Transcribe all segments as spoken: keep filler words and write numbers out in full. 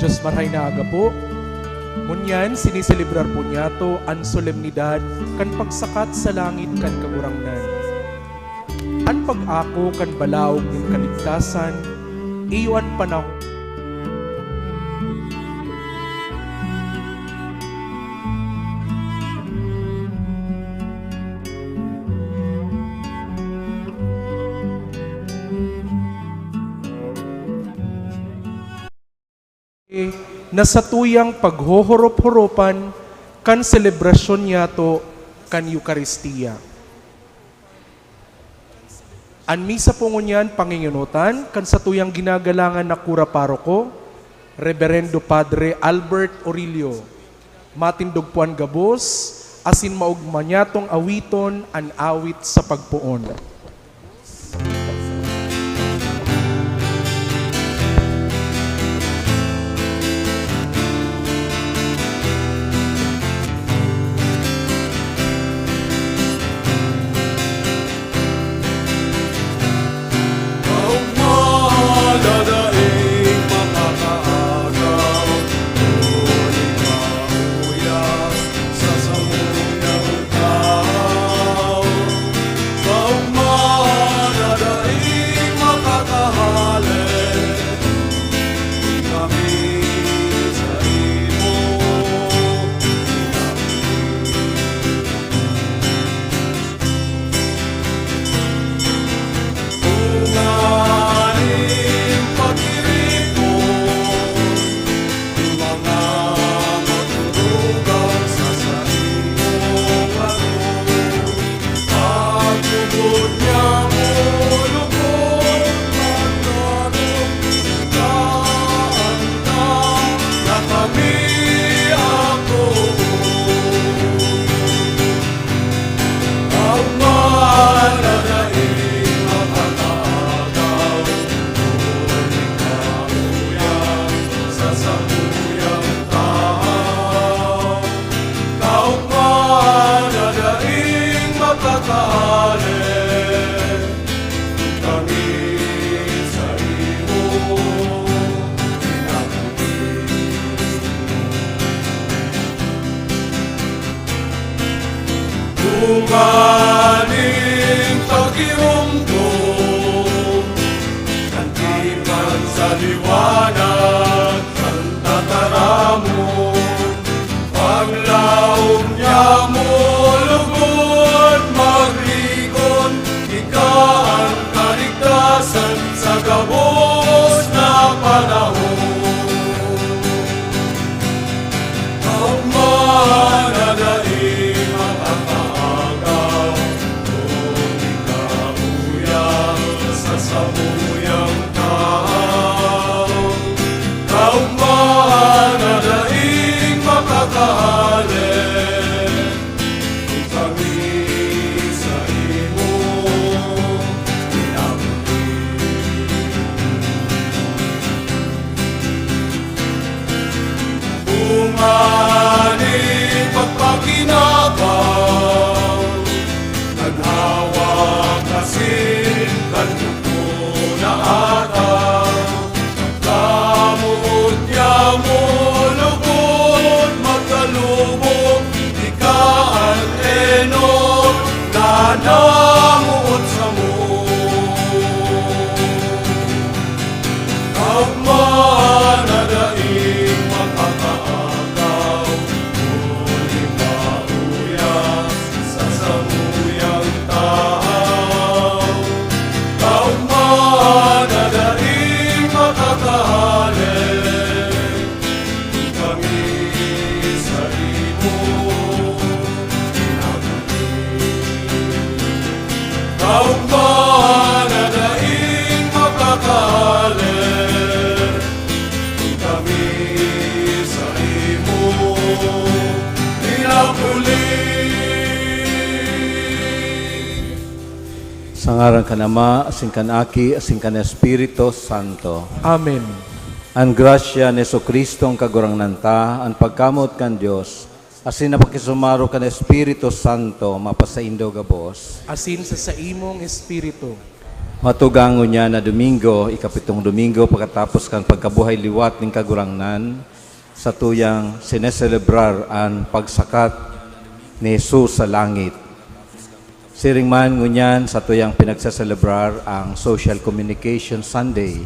Dios, marhay na aga po. Ngunyan, siniselebrar po niyato an solemnidad kan pagsakat sa langit kan Kagurangnan. An pag-ako kan balaog nin kaligtasan, iyo an panahon. Na satuyang paghohorop-horopan kan selebrasyon niyato kan Eukaristia. An misa po ngunyan panginginutan kan satuyang ginagalangan na kura paroko, Reberendo Padre Albert Orillo. Matindog po an gabos, asin maogma niyatong awiton an awit sa pagpoon. Bunga nin pagiromdom, kan tipan sa liwanag kan tataramon. Paglaom niamo lugod magrigon, ika an kaligtasan sa gabos na panahon. Kaogma na daing makakaagaw, kun ikaw uyang sa samuyang tahaw. Kaogma na daing makakahale, kun kami sa imo pinapuli. Bunga nin pagpakinabang, naghawak asin kan dugo na ataw. Kamoot niamo lugod magkalubog, ika an enot na namoot samo. Kaogma na daing makakaagaw, kun ikaw uyang sa samuyang tahaw. Kaogma na daing makakahale, kun kami sa imo pinapuli. Kaogma na daing makakahale, kun kami sa imo pinapuli. Sa ngaran kan Ama, asin kan Aki, asin kan Espiritu Santo. Amen. An grasya ni Jesu-Cristo, an Kagurangnan ta, an pagkamoot kan Dios, asin an pakisumaro kan Espiritu Santo, mapasaindo gabos. Asin sa saimong espiritu. Matugang ngunyan na Domingo, ikapitong Domingo pakatapos kan pagkabuhay liwat nin Kagurangnan, satuyang sineselebrar an pagsakat ni Jesus sa langit. Siring man ngunyan, satuyang pinagseselebrar ang Social Communication Sunday.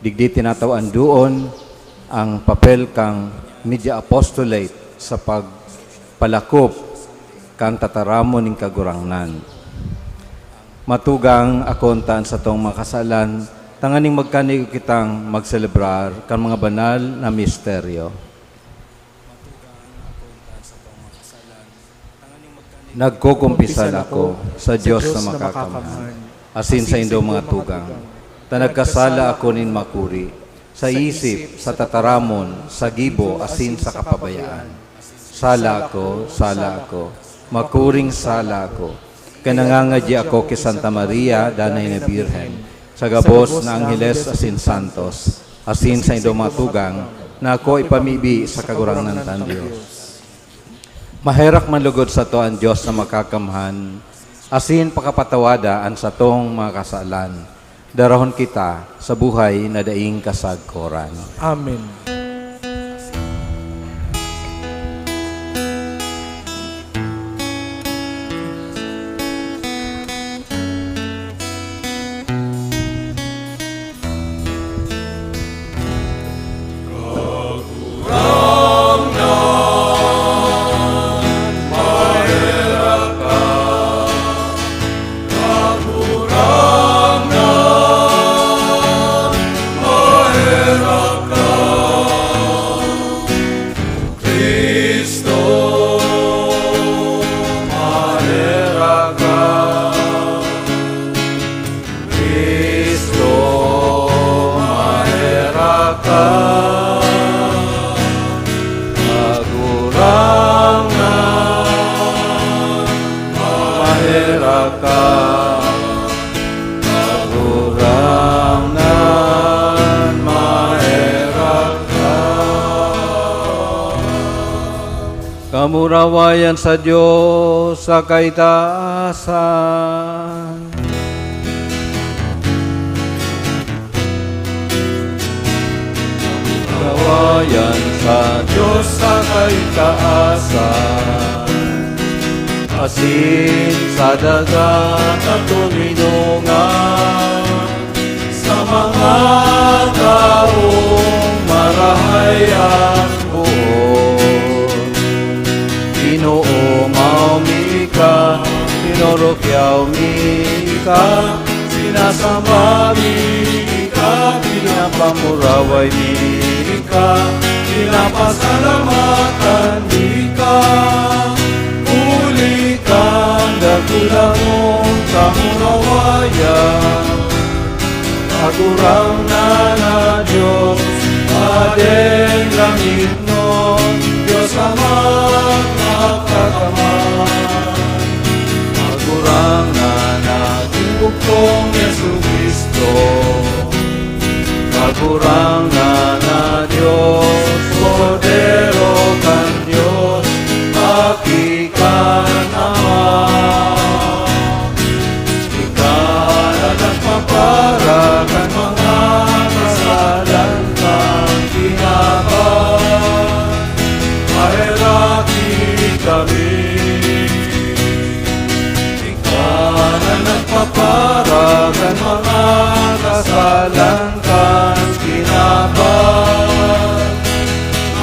Digdi tinatawan duon ang papel kan Media Apostolate sa pagpalakop kan tataramon nin Kagurangnan. Matugang akonta an satong mga kasalan, tanganing magkanigo kitang magselebrar kan mga banal na misteryo. Nagkukumpisal ako sa Dios na makakamhan, asin sa indong mga tugang, ta nagkasala ako nin makuri, sa isip, sa tataramon, sa gibo, asin sa kapabayaan. Sala ako, sala ako, makuring sala ako. Kaya nangangadya ako ki Santa Maria, Danay na Birhen, sa gabos na angheles asin santos, asin sa indong mga tugang, na ako ipamibi sa Kagurangnan tang Dios. Maherak man lugod sato an Dios na makakamhan, asin pakapatawada an satong mga kasalan. Darahon kita sa buhay na daing kasagkoran. Amen. Cristo, maherak ka. Cristo, maherak ka. Kagurangnan, maherak ka. Kagurangnan, maherak ka. Kamurawayan sa Dios sa kaitaasan. Kamurawayan sa Dios sa kaitaasan. Asin sa daga na tuminongan. Sa mga tawong marahay an boot, Ginoo, maumi ka, tinurukyaw mi ka, sinasamba mi ka, pinapamuraway mi ka, pinapasalamatan mi ka. Huli kan dakulang mong kamurawayan. Kagurangnan na Dios, Aden langitnon, Dios Ama makakamhan. Kagurangnan na Ginugtong Jesu-Cristo, Kagurangnan na Dios, Kordero kan Dios, Aki kan Ama. Ika na nagpapara kan mga kasalan kan kinaban. Maheraki kami. Ika na nagpapara kan mga kasalan kan kinaban.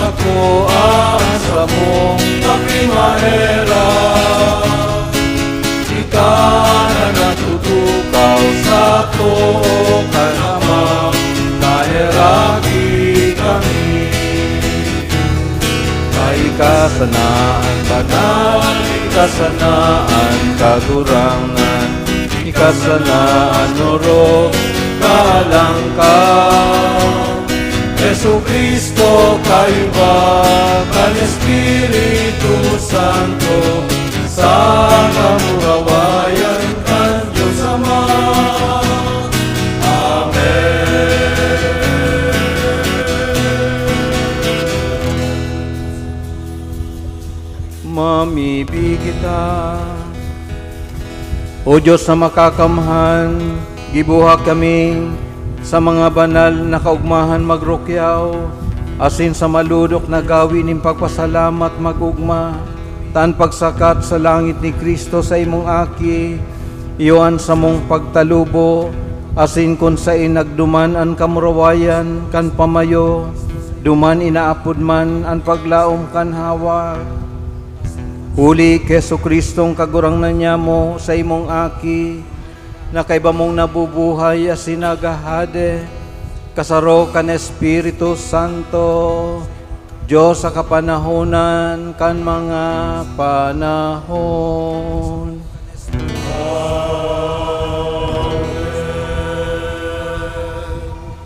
Ako ang samong pakimaherak. Ika na natutukaw sa too kan Ama, maheraki kami. Ika sana an banal, ika sana an kagurangnan, ika sana an orog, kahalangkaw. Jesu-Cristo, kaiba kan Espiritu Santo, sa kamurawayan kan Dios Ama. Amen. Mamibi kita. O Dios na makakamhan, Gibuha kami sa mga banal na kaogmahan magrukyaw, asin sa malodok na gawi nin pagpasalamat mag-ogma, ta an pagsakat sa langit ni Cristo sa imong Aki, iyo an samong pagtalubo, asin kun saen nagduman an kamurawayan kan pamayo, duman inaapod man an paglaom kan hawak. Huli ki Jesu-Cristong Kagurangnan nyamo, sa imong Aki, na kaiba mong nabubuhay asin naghahade, kasaro kan Espiritu Santo, Dios sa kapanahonan kan mga panahon.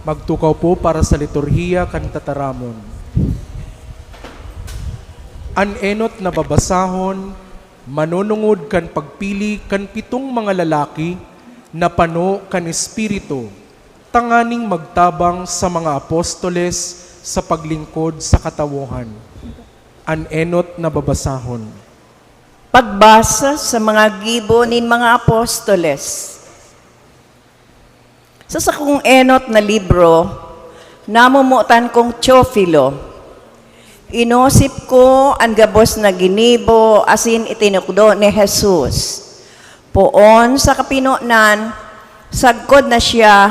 Magtukaw po para sa liturhiya kan tataramon. An enot na babasahon manunungod kan pagpili kan pitong mga lalaki na pano kan Espiritu, tanganing magtabang sa mga apostoles sa paglingkod sa katawohan. An enot na babasahon. Pagbasa sa mga gibo nin mga apostoles. Sa sakong enot na libro, namomotan kong Teofilo, inosip ko an gabos na ginibo asin itinukdo ni Jesus, poon sa kapinonan, sagkod na siya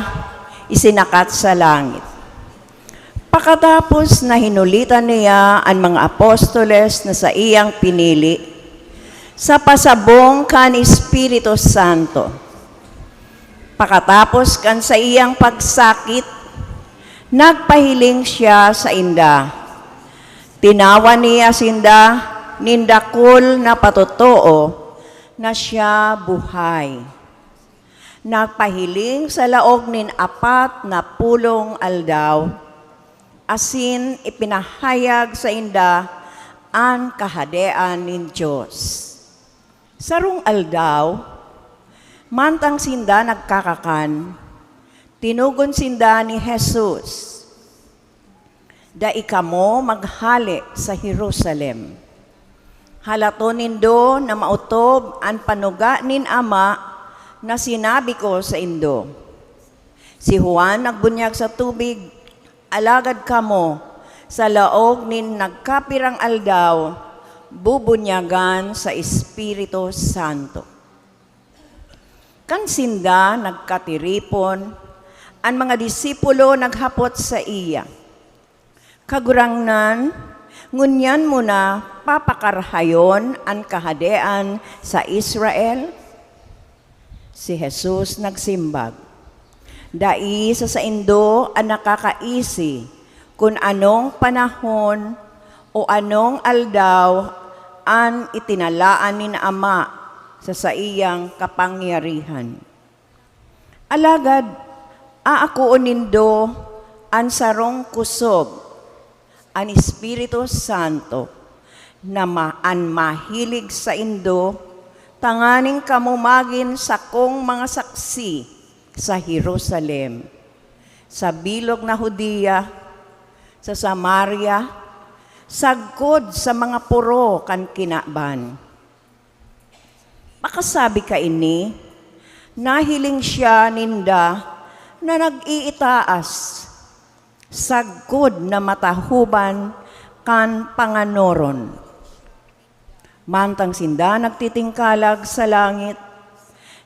isinakat sa langit. Pakatapos na hinulitan niya an mga apostoles na saiyang pinili, sa pasabong kan Espiritu Santo. Pakatapos kan saiyang pagsakit, nagpahiling siya sainda. Tinawan niya sinda nin dakul na patotoo na siya buhay. Nagpahiling sa laog nin apat na pulong aldaw, asin ipinahayag sainda an Kahadean nin Dios. Sarong aldaw, mantang sinda nagkakakan, tinugon sinda ni Jesus, "Dai kamo maghale sa Jerusalem. Halaton nindo na maotob an panuga nin Ama na sinabi ko saindo. Si Juan nagbunyag sa tubig, alagad kamo, sa laog nin nagkapirang aldaw, bubunyagan sa Espiritu Santo." Kan sinda nagkatiripon, an mga disipulo naghapot saiya, "Kagurangnan, ngunyan mo na papakarahayon an Kahadean sa Israel?" Si Jesus nagsimbag, "Dai sa saindo an nakakaisi kun anong panahon o anong aldaw an itinalaan nin Ama sa saiyang kapangyarihan. Alagad aakoon nindo an sarong kusog, an Espiritu Santo, na ma-, an mahilig saindo, tanganing kamo magin sakong mga saksi sa Jerusalem, sa bilog na Judea, sa Samaria, sagkod sa mga poro kan kinaban." Pakasabi kaini, nahiling siya ninda na nag-iitaas, sagkod na matahoban kan panganoron. Mantang sinda nagtitingkalag sa langit,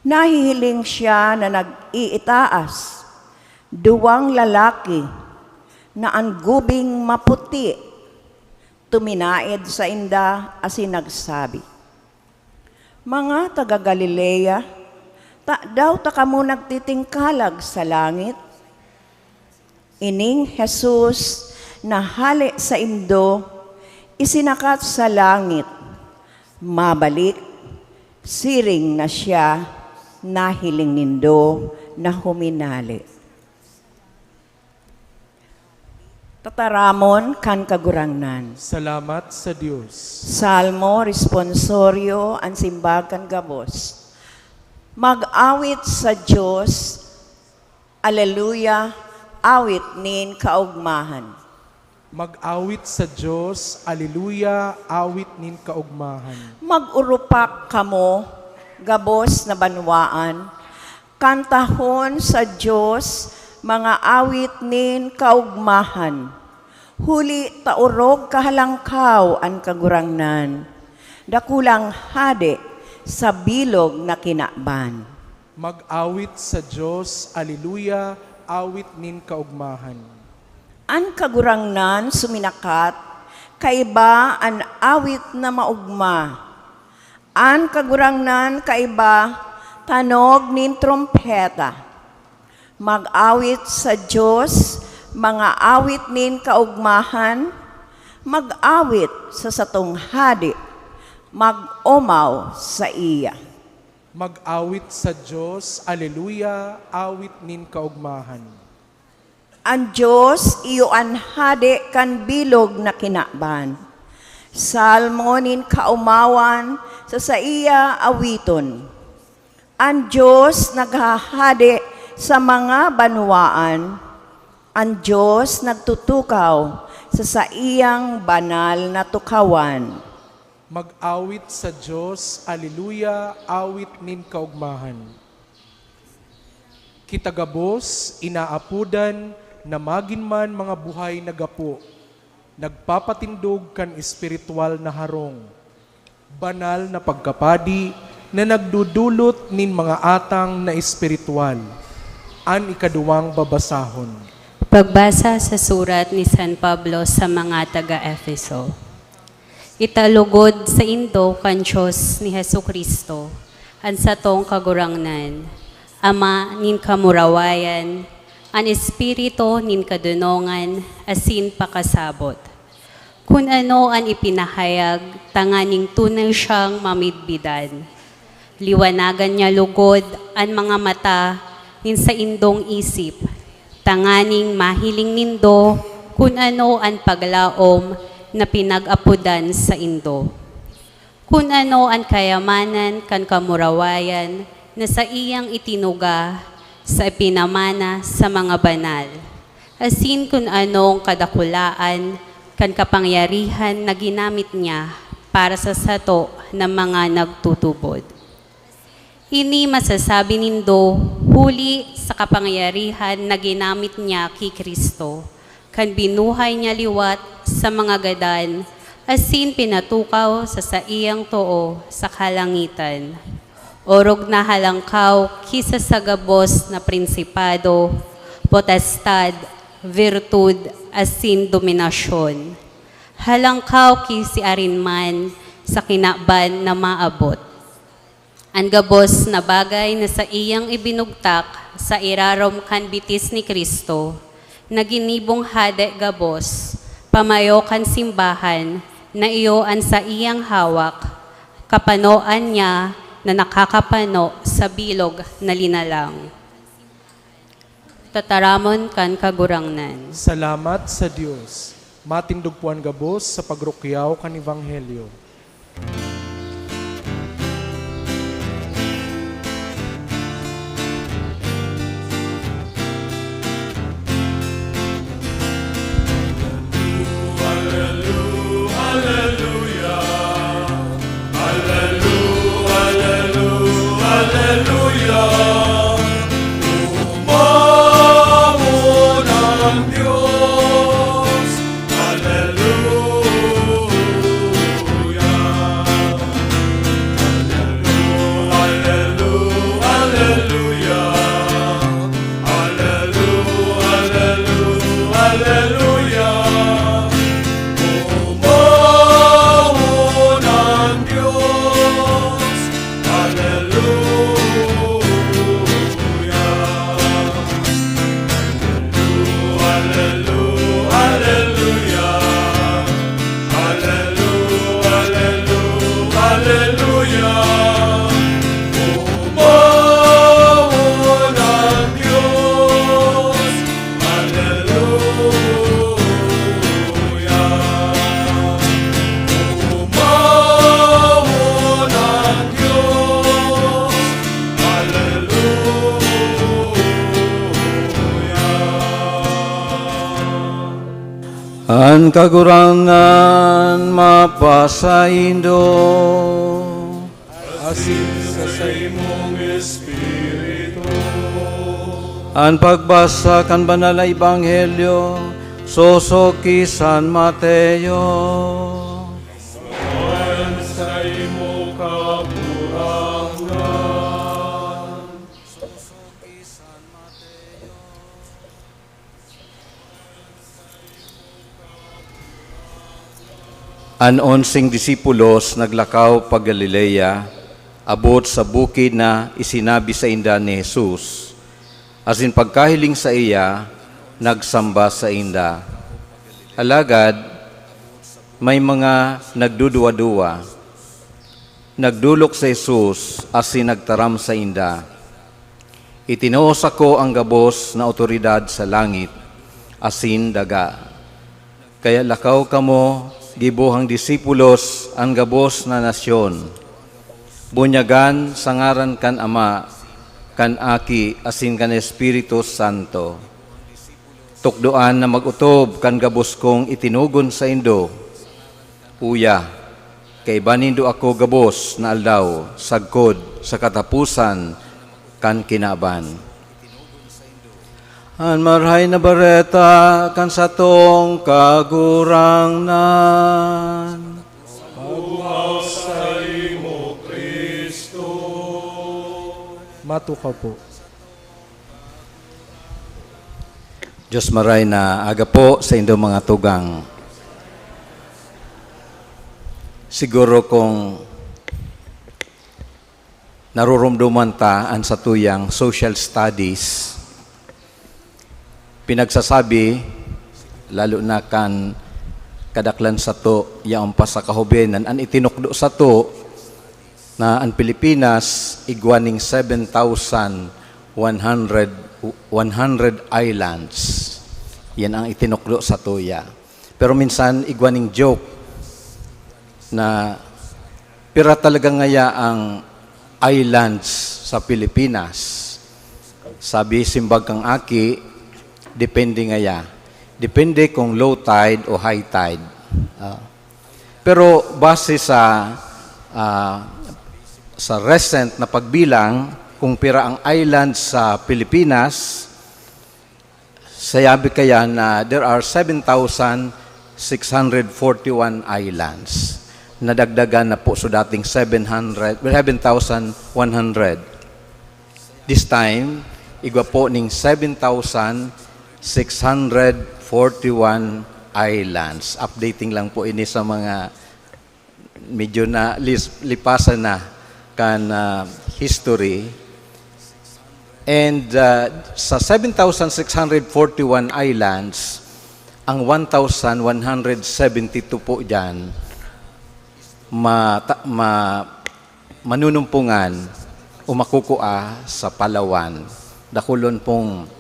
nahihiling siya na nag-iitaas, duwang lalaki na an gubing maputi tuminaed sainda asin nagsabi, "Mga taga Galilea, tadaw ta kamo nagtitingkalag sa langit? Ining Jesus na hale saindo, isinakat sa langit, mabalik, siring na siya nahiling nindo na huminale." Tataramon kan Kagurangnan. Salamat sa Dios. Salmo Responsorio, an simbag kan gabos. Mag-awit sa Dios, Aleluya, awit nin kaogmahan. Mag-awit sa Dios, Aleluya, awit nin kaogmahan. Mag-urupak kamo, gabos na banwaan, Kantahon sa Dios mga awit nin kaogmahan, huli ta orog kahalangkaw an Kagurangnan. Dakulang hade sa bilog na kinaban. Mag-awit sa Dios, Aleluya, awit nin kaogmahan. An Kagurangnan suminakat, kaiba an awit na maogma. An Kagurangnan kaiba, tanog nin trompeta. Mag-awit sa Dios, mga awit nin kaogmahan, mag-awit sa satong Hade, mag-omaw saiya. Mag-awit sa Dios, Aleluya, awit nin kaogmahan. An Dios iyo an Hade kan bilog na kinaban. Salmo nin kaomawan sa saiya awiton. An Dios naghahade sa mga banwaan, an Dios nagtutukaw sa saiyang banal na tukawan. Mag-awit sa Dios, Aleluya, awit nin kaogmahan. Kita gabos, inaapodan na magin man mga buhay na gapo, nagpapatindog kan espiritual na harong, banal na pagkapadi na nagdudulot nin mga atang na espiritual. An ikaduwang babasahon. Pagbasa sa surat ni San Pablo sa mga taga-Efeso. Italugod saindo kan Dios ni Jesu-Cristo, an satong Kagurangnan, Ama nin kamurawayan, an Espiritu nin kadonongan asin pakasabot. Kun ano an ipinahayag tanganing tunay siyang mamidbidan, liwanagan niya logod an mga mata nin saindong isip, tanganing mahiling nindo kun ano an paglaom na pinag-apodan saindo. Kun ano an kayamanan kan kamurawayan na saiyang itinuga sa ipinamana sa mga banal, asin kun anong kadakulaan kan kapangyarihan na ginamit niya para sa sato na mga nagtutubod. Ini masasabi nindo huli sa kapangyarihan na ginamit niya ki Cristo, kan binuhay niya liwat sa mga gadan, asin pinatukaw sa saiyang too sa kalangitan. Orog na halangkaw ki sa gabos na prinsipado, potestad, virtud, asin dominasyon. Halangkaw ki siarin man sa kinaban na maabot. An gabos na bagay na saiyang ibinugtak sa irarom kan bitis ni Cristo, na ginibong hade gabos, pamayo kan simbahan, na iyo an saiyang hawak, kapanoan niya na nakakapano sa bilog na linalang. Tataramon kan Kagurangnan. Salamat sa Dios. Matindog po an gabos sa pagrukyaw kan Ebanghelyo. Aleluya, aleluya, aleluya. Umawon an Dios. Aleluya. Aleluya, aleluya. Aleluya, aleluya, aleluya. Umawon an Dios. Aleluya. Aleluya, aleluya. Aleluya, aleluya, aleluya. Umawon an Dios. Aleluya. Umawon an Dios. Aleluya. An Kagurangnan mapasaindo. Asin sa saimong espiritu. An pagbasa kan Banal na Ebanghelyo sosog ki San Mateo. An saimo kaburangan. An onseng disipulos naglakaw pa Galilea, abot sa bukid na isinabi sainda ni Jesus, asin pagkahiling saiya, nagsamba sainda. Alagad may mga nagduduwa-duwa. Nagdolok si Jesus asin nagtaram sainda, "Itinao sako an gabos na awtoridad sa langit asin daga. Kaya lakaw kamo, gibohang disipulos an gabos na nasyon. Bunyagan sa ngaran kan Ama, kan Aki, asin kan Espiritu Santo. Tukdoan na mag-otob kan gabos kong itinugon saindo. Uya, kaiba nindo ako gabos na aldaw, sagkod sa kataposan kan kinaban." An Marahay na Bareta kan satong Kagurangnan. Mabuhay saimo, Cristo. Matukaw po. Diyos maray na aga po sa indo mga tugang. Siguro kung narurumduman ta an satuyang social studies, pinagsasabi, lalo na kan kadaklan sato, yaon pa sa kahobenan, an itinukdo sato na an Pilipinas igwa ning seven thousand one hundred, one hundred islands. Yan ang itinukdo satuya. Pero minsan, igwa ning joke na pira talaga ngaya ang islands sa Pilipinas. Sabi simbag kang aki, depende ngaya. Depende kung low tide o high tide. Ah, pero base sa, ah, sa recent na pagbilang kung pira ang islands sa Pilipinas, sayabi kaya na there are seven thousand six hundred forty-one islands. Nadagdagan na po sa dating seven hundred, seven thousand one hundred. This time, igwa po ning seven thousand six hundred forty-one islands. Updating lang po ini sa mga medyo na lis-, lipasan na kan, ah, history. And, ah, sa seven thousand six hundred forty-one islands, ang one thousand one hundred seventy-two po diyan mata-, ma-, manunumpungan o makukua sa Palawan. Dakulon pong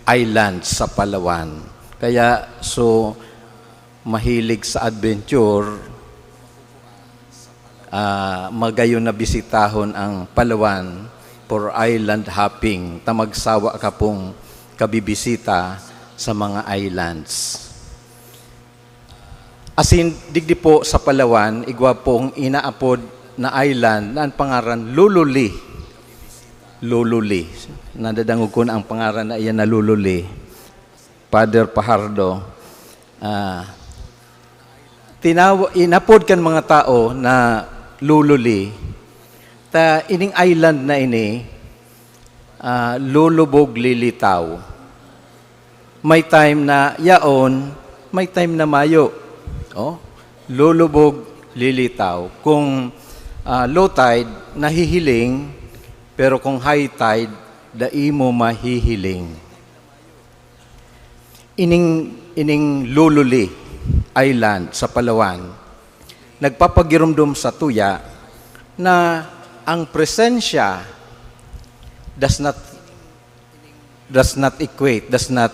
island sa Palawan. Kaya, so, mahilig sa adventure, ah, magayon na bisitahon ang Palawan for island hopping, ta magsawa ka pong kabibisita sa mga islands. Asin, digdi po sa Palawan, igwa pong inaapod na island na an pangaran Lululi. Lululi. Nadadangog ko na ang pangaran na iyan na Lululi. Father Pajardo, ah, tinawa-, inapod kan mga tao na Lululi. Ta ining island na ini, ah, lulubog lilitaw. May time na yaon, may time na mayo. Oh, lulubog lilitaw. Kung, ah, low tide, nahihiling, pero kung high tide, dai mo mahihiling. Ining, ining Lululi Island sa Palawan, nagpapagiromdom sa tuya na ang presensya does not, does not equate, does not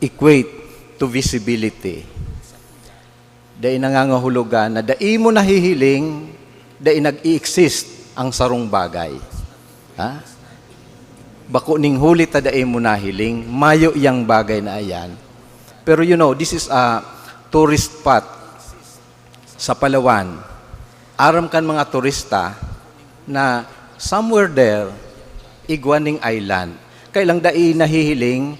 equate to visibility. Dai nangangahulugan na dai mo nahihiling, dai nag-i-exist ang sarong bagay. Ha? Bako ning huli ta dai mo nahiling, mayo yang bagay na ayan. Pero you know, this is a tourist spot sa Palawan. Aram kan mga turista na somewhere there, igwa ning island. Kailang dai nahihiling,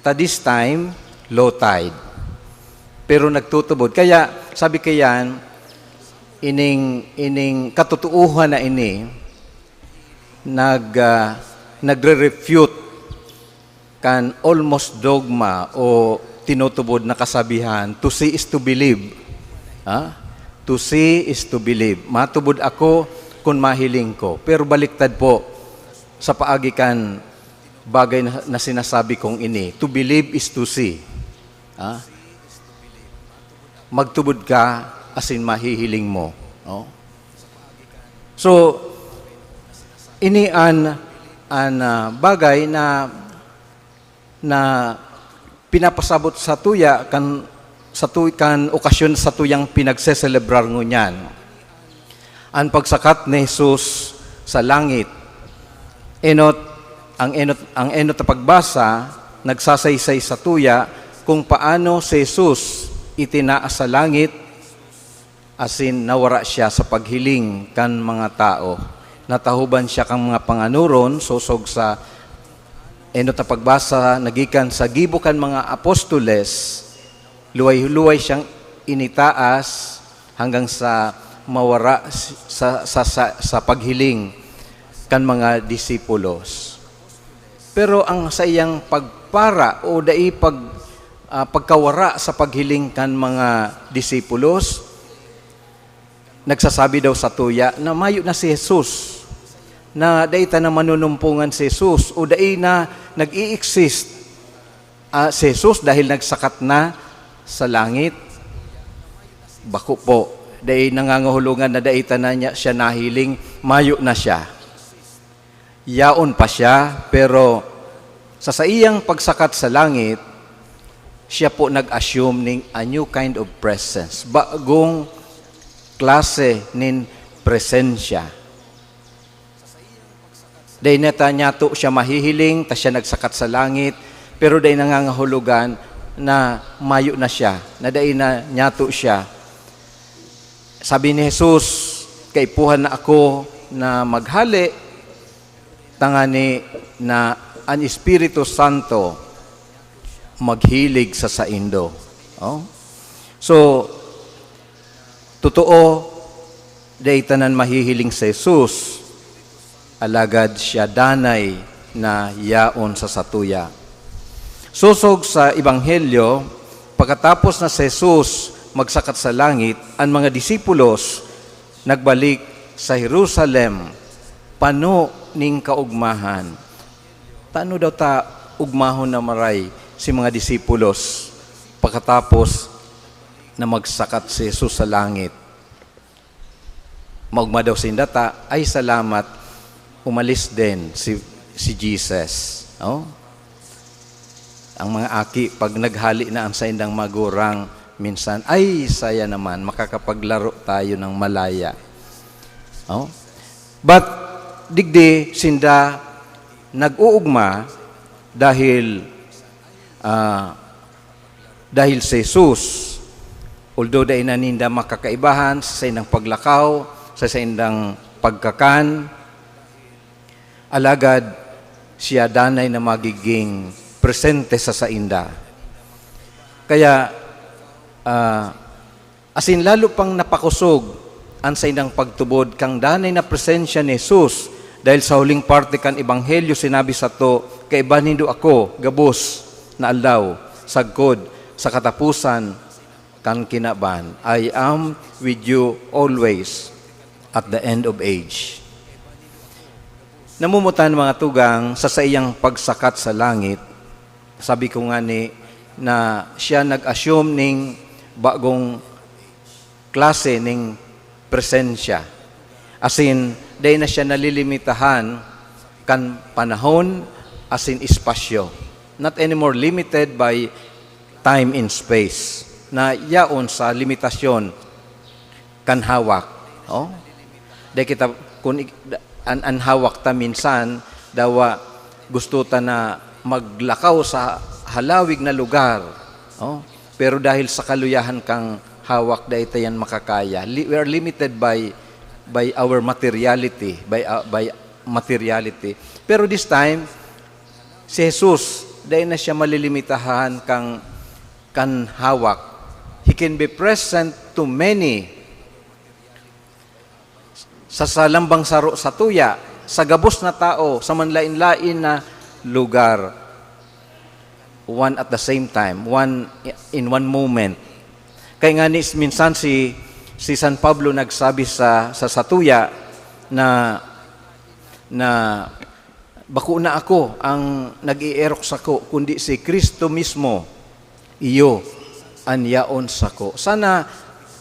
ta this time, low tide. Pero nagtutubod. Kaya, sabi kayan, ining, ining katotoohan na ini, nag, ah, nagre-refute kan almost dogma o tinutubod na kasabihan, "To see is to believe." Ha? "To see is to believe." Matubod ako kun mahiling ko. Pero baliktad po, sa paagi kan bagay na, na sinasabi kong ini, "To believe is to see." Ha? Magtubod ka, asin mahihiling mo. No? So, ini an, an, ah, bagay na, na pinapasabot sa tuya kan, sa tu-, kan okasyon sa tuyang pinagseselebrar ngunyan. An pagsakat ni Jesus sa langit. Enot, ang enot, ang enot na pagbasa nagsasaysay sa tuya kung paano si Jesus itinaas sa langit asin nawara siya sa paghiling kan mga tawo. Natahoban siya kan mga panganoron sosog sa enot na pagbasa na gikan sa gibo kan mga apostoles, luway-luway siyang initaas hanggang sa mawara sa, sa, sa, sa paghiling kan mga disipulos. Pero ang saiyang pagpara o dai pag, ah, pagkawara sa paghiling kan mga disipulos, nagsasabi daw sa tuya na mayo na si Jesus, na dai ta na manunumpongan si Jesus, o dai na nag-i-exist, ah, si Jesus dahil nagsakat na sa langit. Bako po, dai nangangahulugan na dai ta na niya, siya nahiling, mayo na siya. Yaon pa siya, pero sa saiyang pagsakat sa langit, siya po nag-assume ning a new kind of presence, bagong klase nin presensya. Dai na ta niyato siya mahihiling, ta siya nagsakat sa langit, pero dai nangangahulugan na mayo na siya, na dai na niyato siya. Sabi ni Jesus, "Kaipuhan na ako na maghale, tangani na an Espiritu Santo maghilig sa saindo." Oh? So, totoo, dai tanan mahihiling si Jesus, alagad siya danay na yaon sa satuya. Sosog sa Ebanghelyo, pakatapos na si Jesus magsakat sa langit, an mga disipulos nagbalik sa Jerusalem, pano nin kaogmahan. Tano daw ta ugmahon na maray si mga disipulos pakatapos na magsakat si Jesus sa langit? Maogma daw sinda ta, "Ay, salamat, umalis din si, si Jesus." Oh? Ang mga aki, pag naghali na ang saindang magurang, minsan, "Ay, saya naman, makakapaglaro tayo ng malaya." Oh? But, digdi, sinda nag-uugma dahil, ah, dahil si Jesus, although dai na ninda makakaibahan sa saindang paglakaw, sa saindang pagkakan, alagad siya danay na magiging presente sa sainda. Kaya, ah, asin lalo pang napakosog an saindang pagtubod kan danay na presensya ni Jesus, dahil sa huling parte kan Ebanghelyo sinabi sato, "Kaiba nindo ako gabos na aldaw, sagkod sa kataposan kan kinaban. I am with you always at the end of age." Namumutan, mga tugang, sa saiyang pagsakat sa langit, sabi ko ngani na siya nag-assume ning bagong klase ning presensya. Asin, dai na siya nalilimitahan kan panahon asin espasyo. Not anymore limited by time and space, na yaon sa limitasyon kan hawak. Oh? Dai kita, kun ik-, an, an hawak ta minsan, dawa gusto ta na maglakaw sa halawig na lugar. Oh? Pero dahil sa kaluyahan kang hawak, dai ta yan makakaya. Li-, we are limited by, by our materiality, by, uh, by materiality. Pero this time, Si Jesus, dai na siya malilimitahan kan, kan hawak. He can be present to many sa, sa lambang saro satuya, sa gabos na tao, sa manlaen-laen na lugar, one at the same time, one in one moment. Kaya nga ni, minsan si, si San Pablo nagsabi sa, sa satuya na, na bako na ako ang nag-eerok sako, kundi si Cristo mismo, iyo an yaon sako. Sana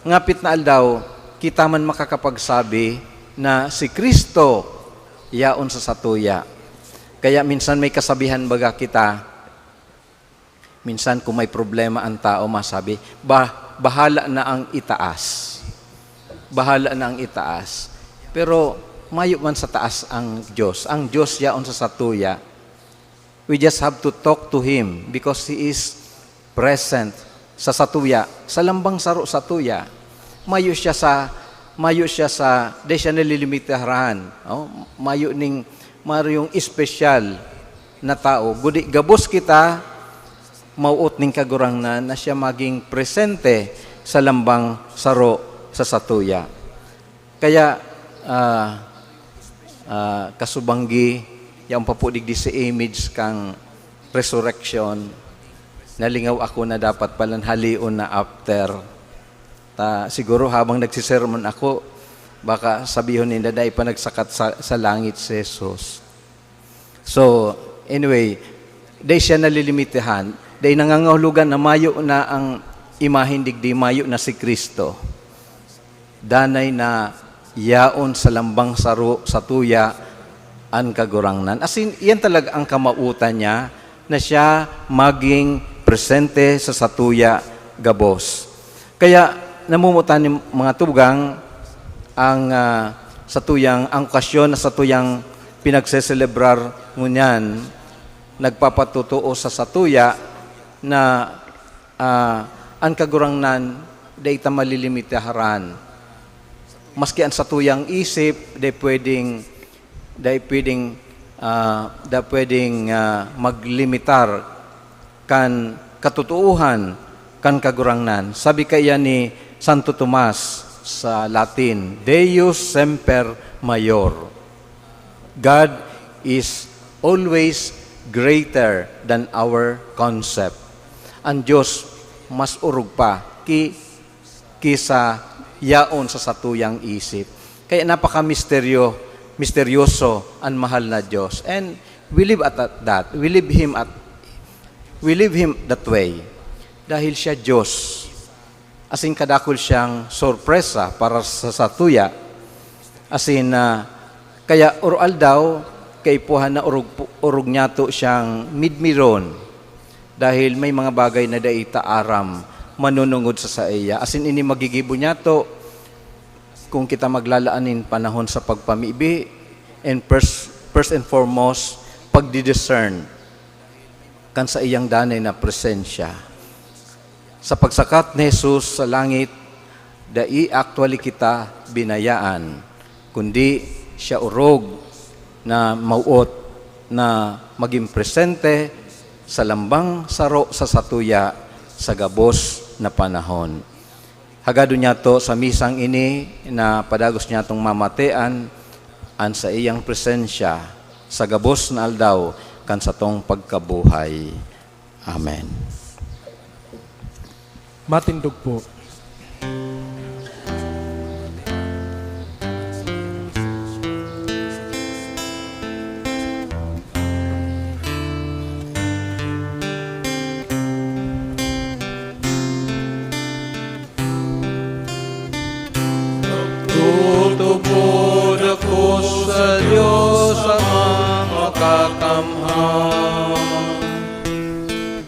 ngapit na aldaw, kita man makakapagsabi na si Cristo yaon sa satuya. Kaya minsan may kasabihan baga kita, minsan kung may problema ang tao, masabi, "Ba-, bahala na ang itaas. Bahala na ang itaas." Pero mayo man sa taas ang Diyos. Ang Diyos yaon sa satuya. We just have to talk to Him because He is present sa satuya, sa lambang saro satuya. Mayo siya sa, mayo siya sa, di siya nalilimitahan. Oh, mayo ning, mayo yung espesyal na tao. Gudi gabos kita, mauot ning Kagurangnan na siya maging presente sa lambang saro sa satuya. Kaya, ah, ah, kasubanggi, yaon pa po digdi sa image kang resurrection, nalingaw ako na dapat palan halion na after. Ta, siguro habang nagsisermon ako, baka sabihon ninda, "Dai pa nagsakat sa, sa langit si Jesus." So, anyway, dai siya nalilimitahan, dai nangangahulugan na mayo na ang imahen digdi, mayo na si Cristo. Danay na yaon sa lambang saro, satuya, an Kagurangnan. As in, iyan talaga ang kamawotan niya, na siya maging presente sa satuya gabos. Kaya, namumutan ni mga tugang ang, ah, satuyang, ang okasyon na satuyang pinagseselebrar ngunyan, nagpapatotoo sa satuya na, ah, an Kagurangnan dai ta malilimitaran. Maski an satuyang isip, dai pwedeng, dai pwedeng, ah, dai pwedeng, ah, maglimitar kan katotoohan kan Kagurangnan. Sabi kaiyan ni Santo Tomas sa Latin, "Deus semper maior." God is always greater than our concept. Ang Diyos mas orog pa ki, ki sa yaon sa satuyang isip. Kaya napaka-misteryo, misteryoso ang mahal na Diyos. And we live at that. We live Him at, we live Him that way. Dahil siya Diyos. Asin kadakul siyang sorpresa para sa satuya. Asin, ah, kaya oro-aldaw, kaipuhan na orog, orog niyato siyang midmiron. Dahil may mga bagay na dai ta aram, manunungod sa saiya. Asin ini magigibo niyato kung kita maglalaan nin panahon sa pagpamibi, and first, first and foremost, pagdi-discern kan saiyang danay na presensya. Sa pagsakat ni Jesus sa langit, dai actually kita binayaan, kundi siya orog na mauot na magin presente sa lambang saro sa satuya sa gabos na panahon. Hagadon niyato sa misang ini na padagos niyatong mamatean an saiyang presensya sa gabos na aldaw kan satong pagkabuhay. Amen. Matindog po. Nagtutubod ako sa Diyos Amang Makakamhan,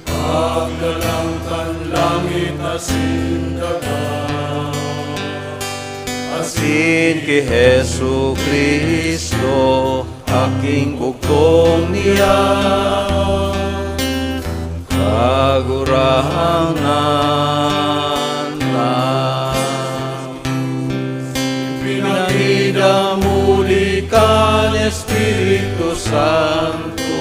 Paggalang kan langit asin daga, asin ki Jesu-Cristo, aking bugtong niya, Kagurangnan na. Pinakidamuli kan Espiritu Santo,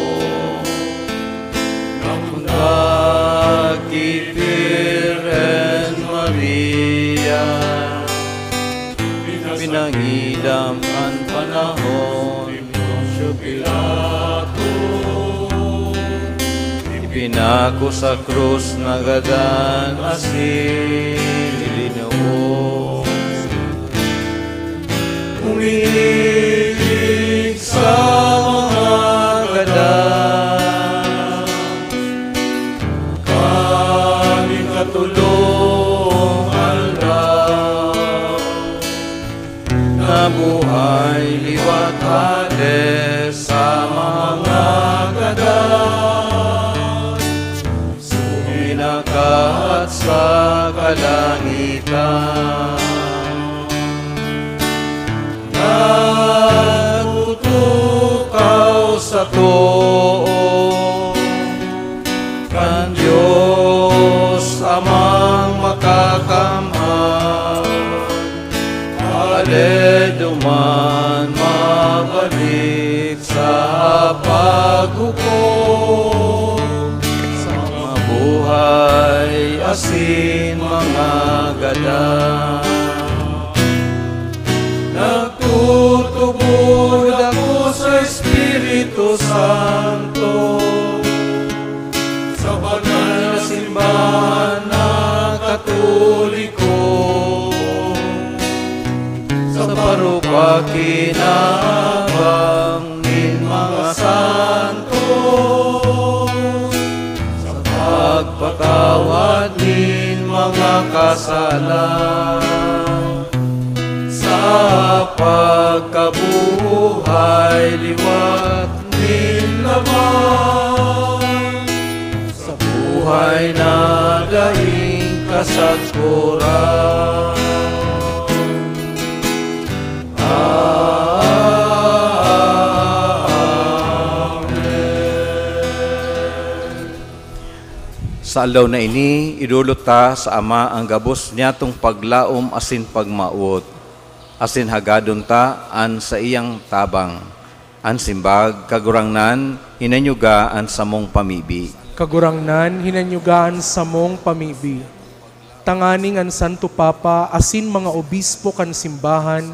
Nangidam kan panahon ni Poncio Pilato, ipinako sa krus nagadan asin linubos. Umiibig sa mga gadan, kan ikatolong aldaw, nabuhay liwat hale sa mga gadan, suminakat sa kalangitan. Nagtutukaw sa too kan Dios Amang Makakamhan, hale duman mabalik sa paghukom sa mabuhay asin mga gadan. Nagtutubod ako sa Espiritu Santo, sa banal na simbahan na Katoliko, sa parupaki na abang nin mga santo, sa pagpatawad nin mga kasalan, sa pagkabuhay liwat nin laman, sa buhay na daing kasagkoran. Amen. Sa aldaw na ini, idolot ta sa Ama an gabos niyatong paglaom asin pagmawot, asin hagadon ta an saiyang tabang. An simbag, Kagurangnan, hinanyuga an samong pamibi. Kagurangnan, hinanyuga an samong pamibi. Tanganing an Santo Papa asin mga obispo kan simbahan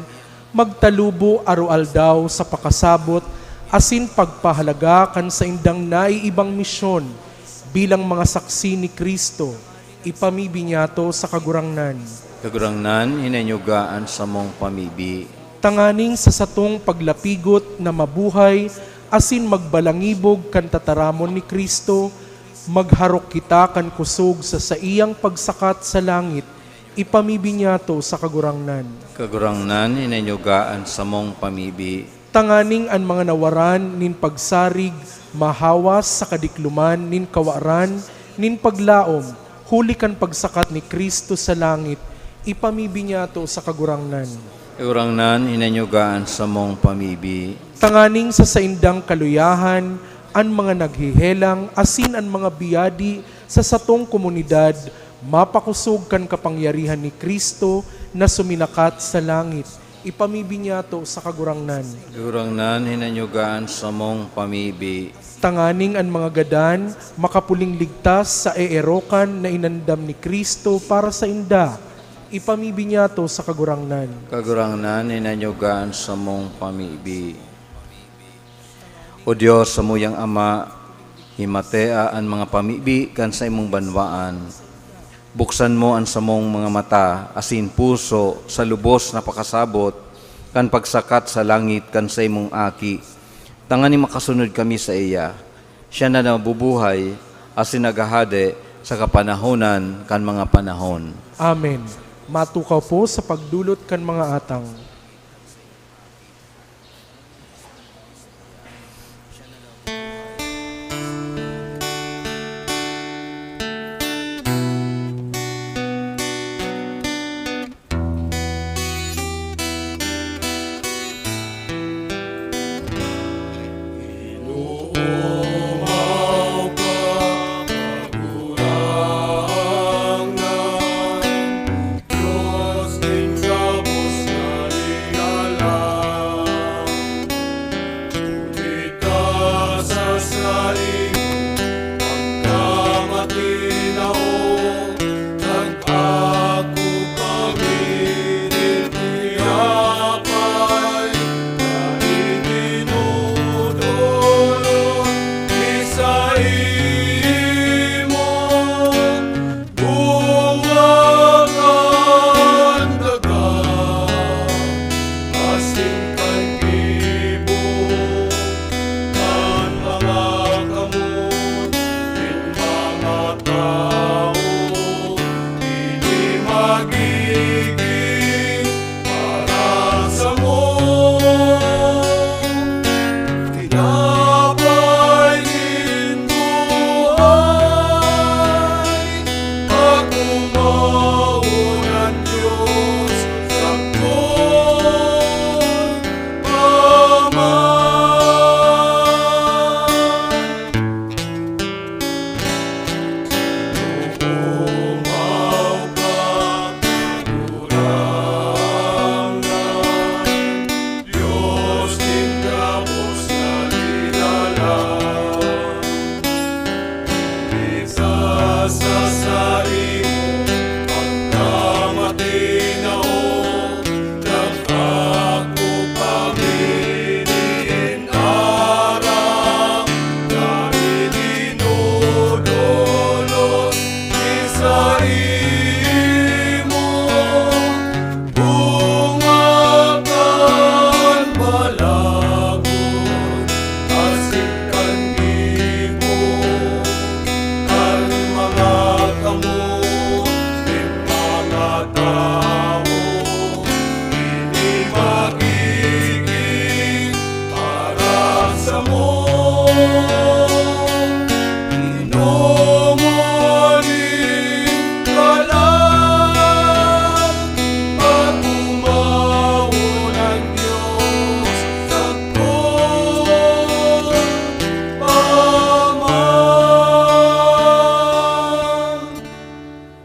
magtalubo aroaldaw sa pakasabot asin pagpahalaga kan saindang naiibang misyon bilang mga saksi ni Cristo, ipamibi niyato sa Kagurangnan. Kagurangnan, hinanyuga an samong pamibi. Tanganing sa satong paglapigot na mabuhay asin magbalangibog kan tataramon ni Cristo, magharok kita kan kusog sa saiyang pagsakat sa langit, ipamibi niyato sa Kagurangnan. Kagurangnan, hinanyuga an samong pamibi. Tanganing an mga nawaran nin pagsarig mahawas sa kadikloman nin kawaran nin paglaom huli kan pagsakat ni Cristo sa langit, ipamibi niyato sa Kagurangnan. Kagurangnan, hinanyuga an samong pamibi. Tanganing sa saindang kaluyahan, an mga naghehelang asin an mga biyadi sa satong komunidad mapakosog kan kapangyarihan ni Cristo na suminakat sa langit, ipamibi niyato sa Kagurangnan. Kagurangnan, hinanyuga an samong pamibi. Tanganing an mga gadan makapuling ligtas sa eerokan na inandam ni Cristo para sainda, ipamibi niyato sa Kagurangnan. Kagurangnan, hinanyuga an samong pamibi. O Dios, samuyang Ama, himatea an mga pamibi kan saimong banwaan. Buksan mo an samong mga mata asin puso sa lubos na pakasabot kan pagsakat sa langit kan saimong Aki, tanganing makasunod kami saiya, siya na nabubuhay asin naghahade sa kapanahonan kan mga panahon. Amen. Matukaw po sa pagdolot kan mga atang.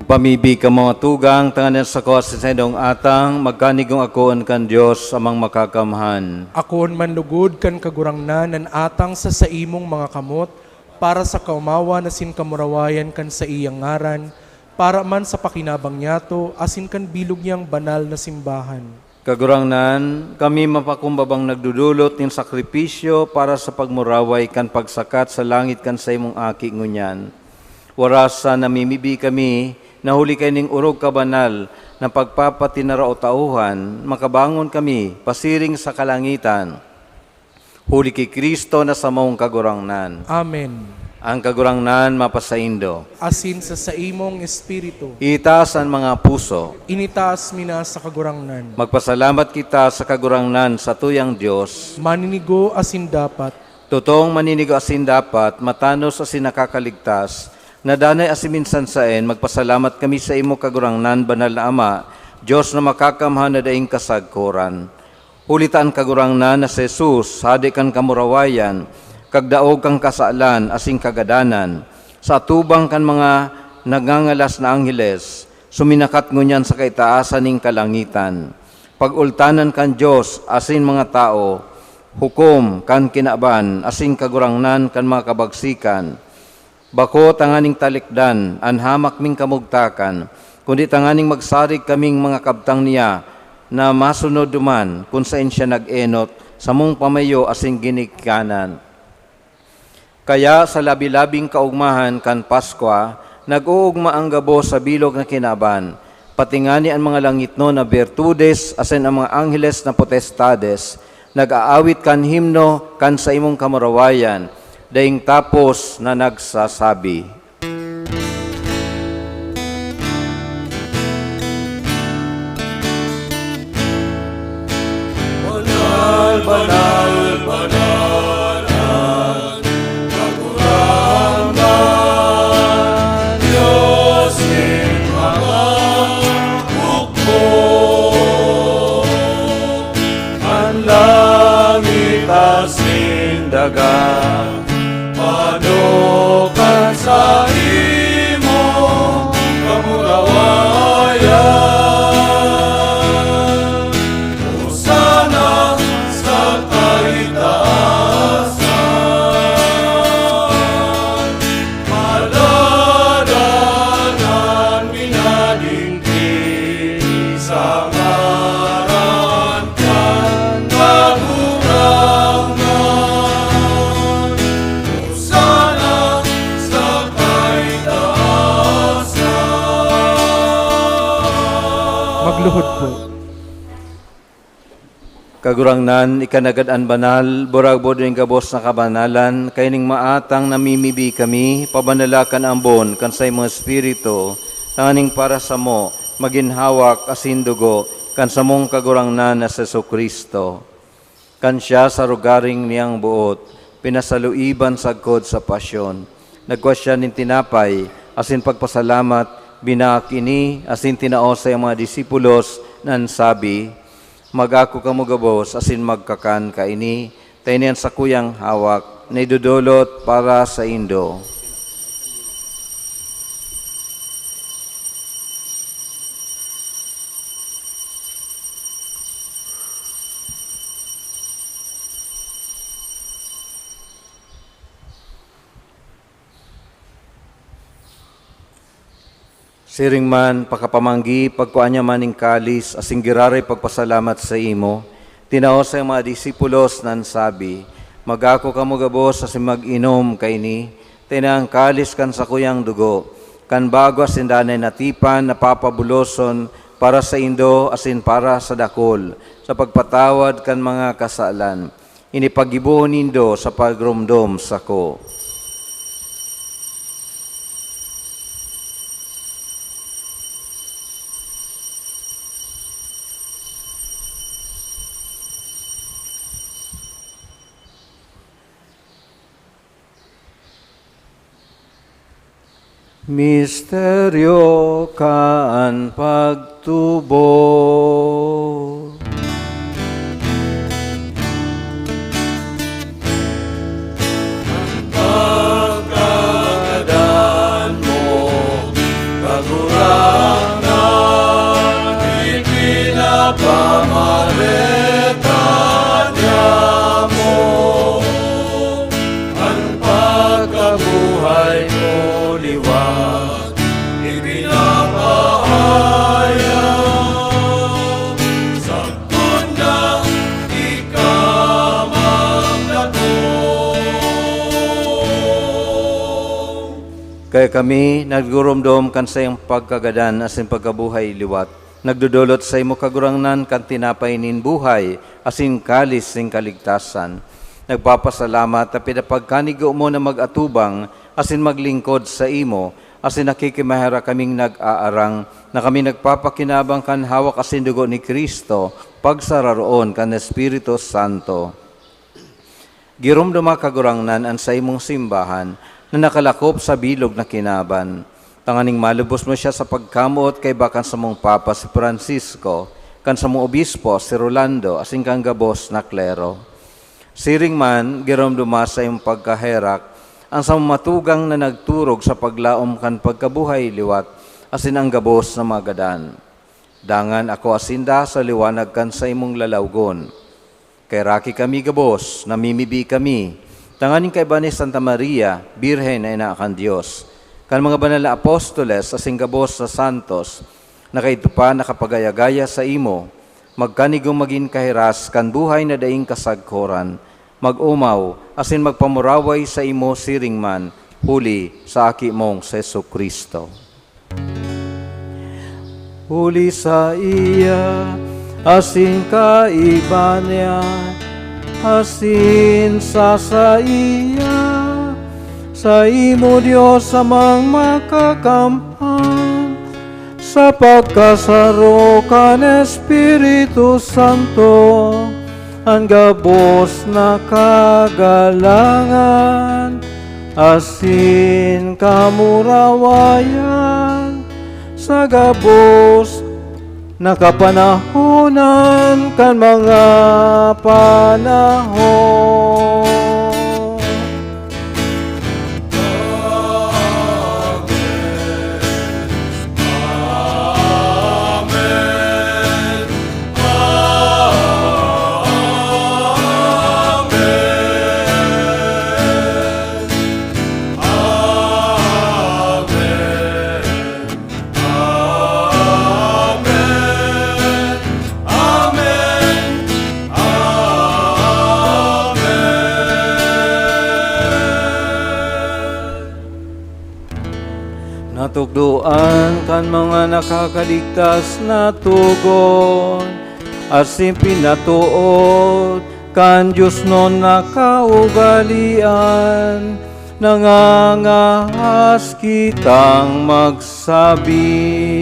Pamibi ka mga tugang, tanganing sa kuwas sa saindong atang, magkanigong akoon kan Dios, Amang Makakamhan. Akoon man lugod kan Kagurangnan an atang sa saimong mga kamot, para sa kaomawan asin kamurawayan kan saiyang ngaran, para man sa pakinabang niyato asin kan bilog niyang banal na simbahan. Kagurangnan, kami mapakumbabang nagdodolot nin sakripisyo para sa pagmuraway kan pagsakat sa langit kan saimong Aki ngunyan. Waras sa namimibi kami na huli kaining orog kabanal na pagpapatinarao-taohan, makabangon kami pasiring sa kalangitan. Huli ki Cristo na samong Kagurangnan. Amen. Ang Kagurangnan mapasaindo. Asin sa saimong espiritu. Itaas an mga puso. Initaas mi na sa Kagurangnan. Magpasalamat kita sa Kagurangnan, satuyang Dios. Maninigo asin dapat. Totoong maninigo asin dapat, matanos asin nakakaligtas, na danay asin minsan saen, magpasalamat kami sa imo, Kagurangnan, Banal na Ama, Dios na makakamhan na daing kasagkoran. Huli ta an Kagurangnan na si Jesus, Hade kan kamurawayan, kagdaog kan kasalan asin kagadanan, sa atubang kan mga nagngangalas na angheles, suminakat ngunyan sa kaitaasan nin kalangitan. Pag-ultanan kan Dios asin mga tawo, hukom kan kinaban asin kagurangnan kan mga kabagsikan. Bako tanganing talikdan an hamak ming kamugtakan, kundi tanganing magsarig kaming mga kabtang niya na masunod duman kun saen siya nag-enot, samong pamayo asin ginikanan. Kaya sa labi-labing kaogmahan kan Paskwa, nag-oogma an gabos sa bilog na kinaban, pati ngani an mga langitnon na birtudes asin an mga angheles na potestades, nag-aawit kan himno kan saimong kamurawayan, daing tapos na nagsasabi, "Banal, banal, banal an Kagurangnan, Dios nin mga hukbo. An langit asin daga, panokan sa imo kamurawayan. Hosana sa kaitaasan. Padadan an minadingki sa ngaran kan Kagurangnan. Hosana sa kaitaasan." Magluhod po. Kagurangnan, ika nanggad an banal, burabod nin gabos na kabanalan, kaining maatang namimibi kami, pabanala kan ambon kan saimong Espiritu, tanganing para samo, magin hawak asin dugo kan samong Kagurangnan na si Jesu-Cristo. Kan siya sa rogaring niyang boot, pinasaluiban sagkod sa pasyon, nagkua siya nin tinapay, asin pagpasalamat, binaak ini, asin tinao sa iyang mga disipulos, na an sabi, "Mag-ako kamo gabos asin magkakan kaini, ta ini an sakuyang hawak na idodolot para saindo." Siring man, pakapamanggi, pagkua niya man nin kalis asin giraray pagpasalamat saimo, tinao sa mga disipulos na an sabi, "Mag-ako kamo gabos asin mag-inom kaini, ta ini an kalis kan sakuyang dugo, kan bago asin danay na tipan na papabuloson para saindo asin para sa dakul, sa pagpatawad kan mga kasalan. Ini paggibohon nindo sa pagromdom sako." Misteryo kan pagtubo. An pagkagadan mo, Kagurangnan. Kaya kami naggurumdom kan saiyang pagkagadan asin pagkabuhay liwat. Nagdodolot saimo, Kagurangnan, kan tinapay nin buhay asin kalis nin kaligtasan. Nagpapasalamat ta pinapagkanigo mo na mag-atubang asin maglingkod saimo, asin nakikimaherak kaming nag-aarang na kami nagpapakinabang kan hawak asin dugo ni Cristo, pagsararoon kan Espiritu Santo. Giromdoma, Kagurangnan, an saimong simbahan na nakalakop sa bilog na kinaban, tanganing malubos mo siya sa pagkamoot kaiba kan samong Papa si Francisco, kan samong Obispo si Rolando, asin kan gabos na klero. Siring man, giromdoma sa iyong pagkaherak an samong matugang na nagturog sa paglaom kan pagkabuhay liwat, asin an gabos na mga gadan. Dangan akoa sinda sa liwanag kan saimong lalawgon. Kaheraki kami gabos, namimibi kami, tanganing kaiba ni Santa Maria, Birhen na ina kan Dios, kan mga banal na apostoles asin gabos na santos, na kaidto pa nakapagaya-gaya saimo, magkanigong magin kahiras kan buhay na daing kasagkoran, mag-omaw asin magpamuraway saimo siring man, huli sa Aki mong si Jesu-Cristo. Huli saiya, asin kaiba niya, asin sa saiya, saimo, Dios Amang Makakamhan, sa pagkasaro kan Espiritu Santo, an gabos na kagalangan asin kamurawayan sa gabos na kapanahonan kan mga panahon. Natukdoan kan mga nakakaligtas na togon, asin pinatood kan diosnon na kaugalean, nangangahas kitang magsabi.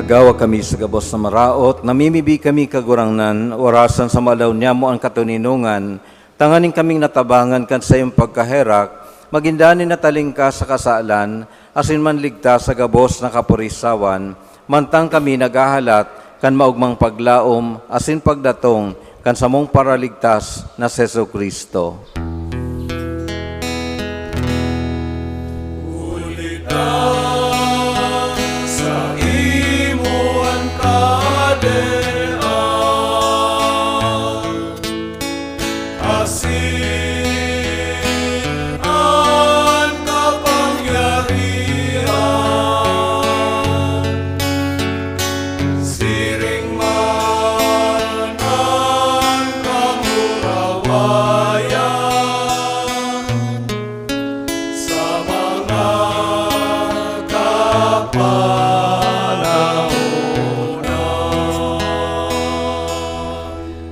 Gawa kami sa gabos na maraot, namimibi kami, Kagurangnan, orasan sa maalaw niyamo an katoninongan, tanganing kaming natabangan kan saiyong pagkaherak, magin danay na talingkas sa kasalan, asin manligtas sa gabos na kapurisawan, mantang kami naghahalat kan maogmang paglaom asin pagdatong kan samong Paraligtas na si Jesu-Cristo. Huli ta saimo an kahadean, asin an kapangyarihan. Siring man an kamurawayan sa mga kapanahonan.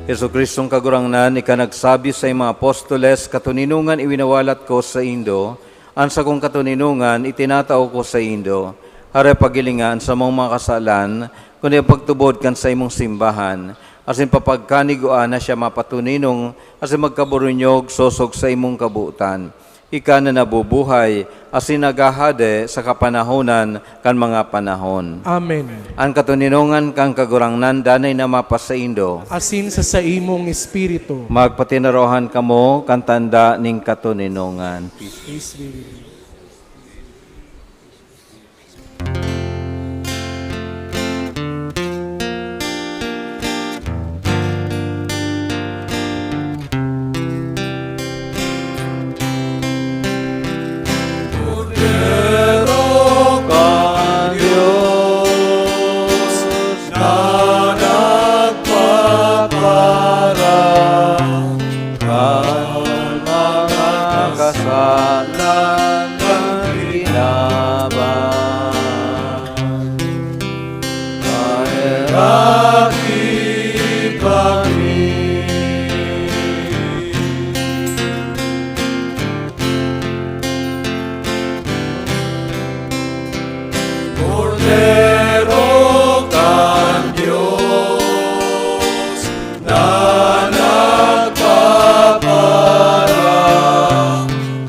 Jesu-Cristong Kagurangnan, ika nagsabi sa mga apostoles, "Katoninongan iwinawalat ko saindo, an sakong katoninongan itinatao ko saindo." Hare, paghilinga an samong mga kasalan, kundi an pagtubod kan saimong simbahan, asin papagkanigua na siya mapatoninong asin magkaburunyog sosog sa imong kabotan. Ika na nabubuhay asin naghahade sa kapanahonan kan mga panahon. Amen. An katoninongan kan Kagurangnan danay na mapasaindo. Asin sa saimong espiritu. Magpatinarohan kamo kan tanda nin katoninongan. Peace be with you. Kordero kan Dios na nagpaparang kan mga kasalan kan kinaban. Paheraki kami. Kordero kan Dios na nagpaparang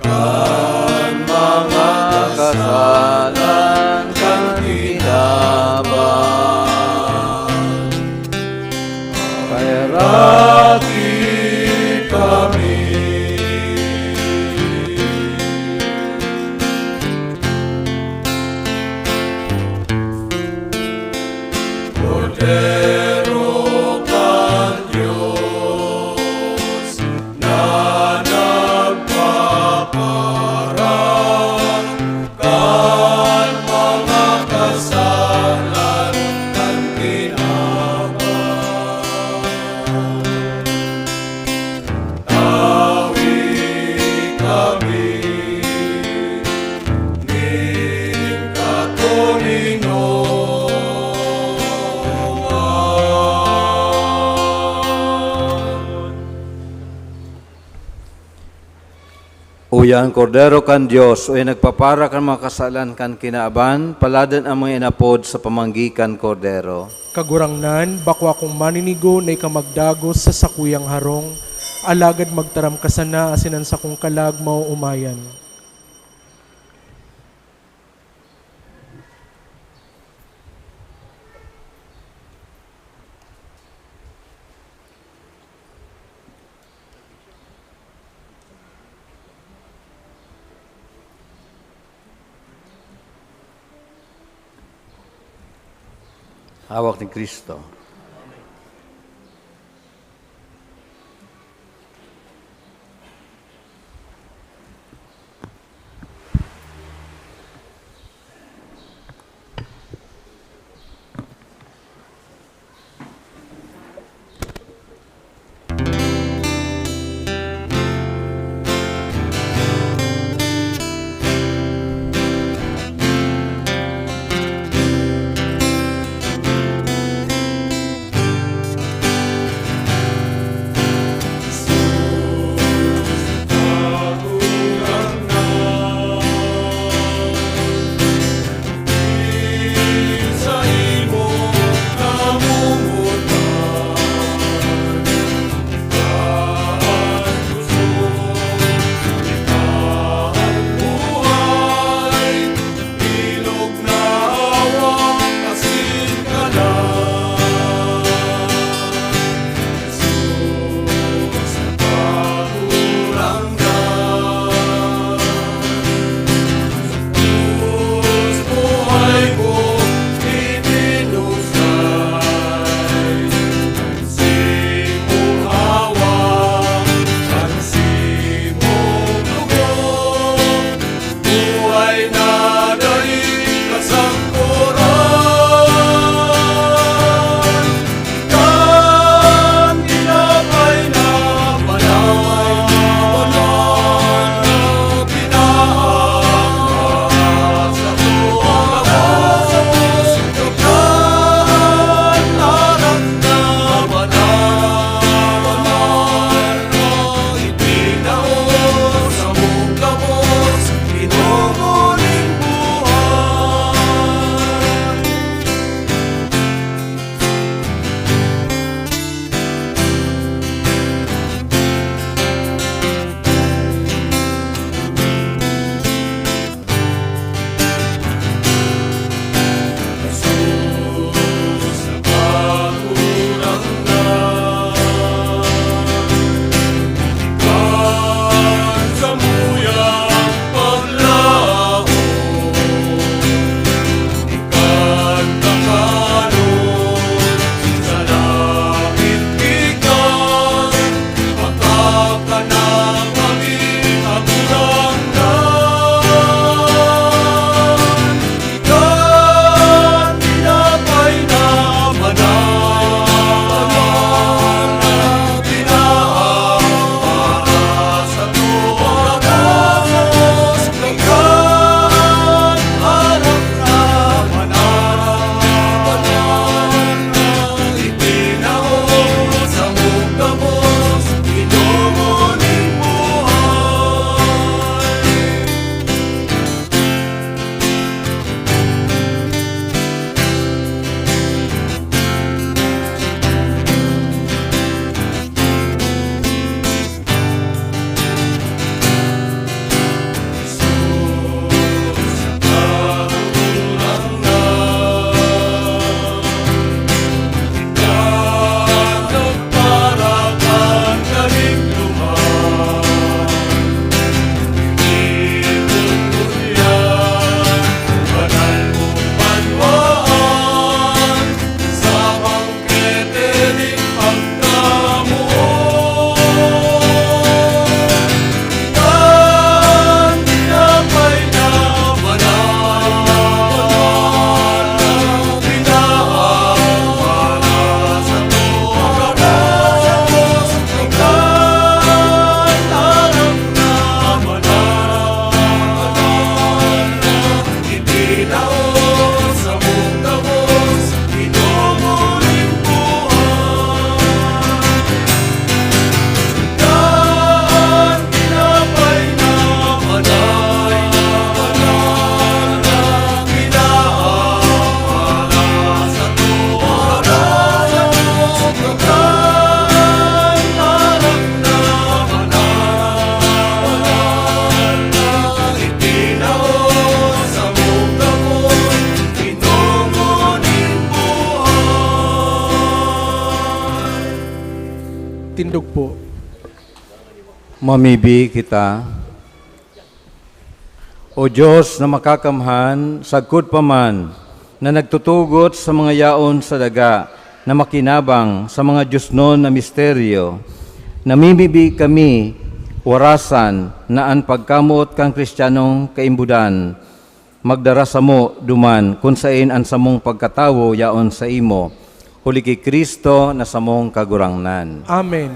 kan mga kasalan kan kinaban. Paheraki kami. Kordero kan Dios na nagpaparang kan mga kasalan kan kinaban. Tawi kami nin katoninongan. Uya an Kordero kan Dios, uya nagpapara kan mga kasalan kan kinaban, paladan an mga inapod sa pamanggi kan Kordero. Kagurangnan, bako akong maninigo na ika magdagos sa sakuyang harong, alagad magtaram ka sana asin an sakong kalag maoomayan. Hawak ni Cristo. Tugpo. Mamibi kita. O Diyos na makakamhan, sagkod pa man na nagtutugot sa mga yaon sa daga na makinabang sa mga diosnon na misteryo, namimibi kami warasan na an pagkamoot kan Kristiyanong kaimbodan magdara samo duman kun saen an samong pagkatawo yaon saimo, huli ki Cristo na samong Kagurangnan. Amen.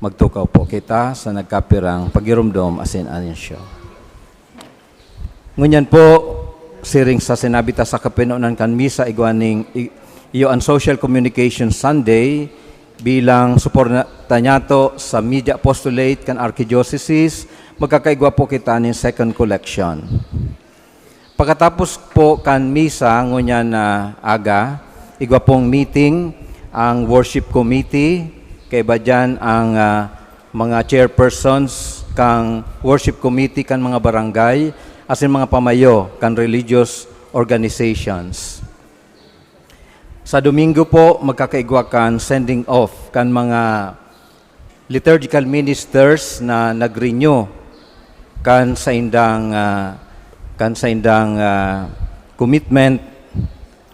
Magtukaw po kita sa nagkapirang pagiromdom asin anunsyo. Ngunyan po, siring sa sinabi ta sa kapinonan kan misa, igwa ning i-, iyo an Social Communication Sunday, bilang suporta nyato sa Media Apostolate kan Archdiocese, magkakaigwa po kita nin second collection. Pagkatapos po kan misa ngunyan na aga, igwa pong meeting ang worship committee, kaiba diyan ang, ah, mga chairpersons kan worship committee kan mga barangay, asin mga pamayo kan religious organizations. Sa Domingo po, magkakaigwa kan sending off kan mga liturgical ministers na nag-renew kan saindang, ah, kan saindang, ah, commitment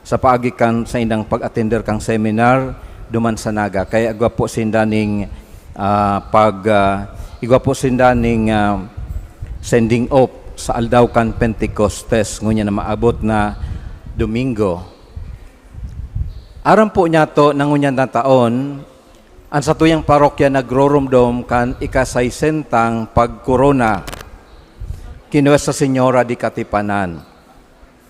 sa paagi kan saindang pag-atender kan seminar duman sa Naga. Kaya igwa po sinda ning, ah, pag, ah, igwa po sinda ning, ah, sending off sa aldaw kan Pentecostes, ngunyan na maabot na Domingo. Aram po nyato na ngunyan na taon, an satuyang parokya nagroromdom kan ika-saysentang pagkorona ki Nuestra Señora de Katipanan.